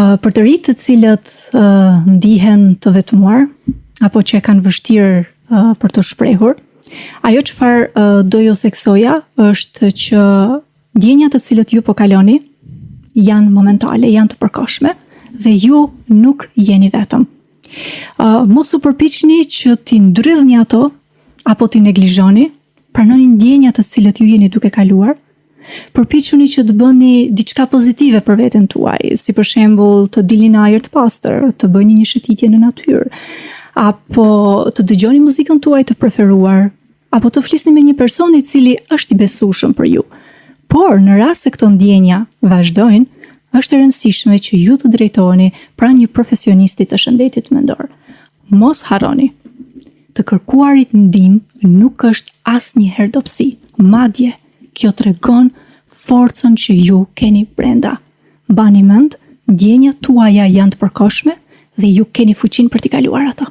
Për të rinjtë të cilët ndihen të vetmuar apo që e kanë vështirë për t'u shprehur, ajo çfarë do ju theksoja është që ndjenjat të cilët ju po kaloni janë momentale, janë të përkohshme dhe ju nuk jeni vetëm. Mos u përpiqni që t'i ndrydhni ato apo t'i neglizhoni, pranoni ndjenjat të cilët ju jeni duke kaluar. Përpiquni që të bëni diçka pozitive për veten tuaj, si për shembull të dilni në ajër të pastër, të bëni një shëtitje në natyrë, apo të dëgjoni muzikën tuaj të preferuar, apo të flisni me një person i cili është i besueshëm për ju. Por në rast se këto ndjenja vazhdojnë, është e rëndësishme që ju të drejtoheni pranë një profesionisti të shëndetit mendor. Mos harroni, të kërkuarit ndihmë nuk është asnjëherë dobësi, madje kjo tregon forcën që ju keni brenda. Mbani mend, ndjenjat tuaja janë të përkohshme dhe ju keni fuqinë për t'i kaluar ato.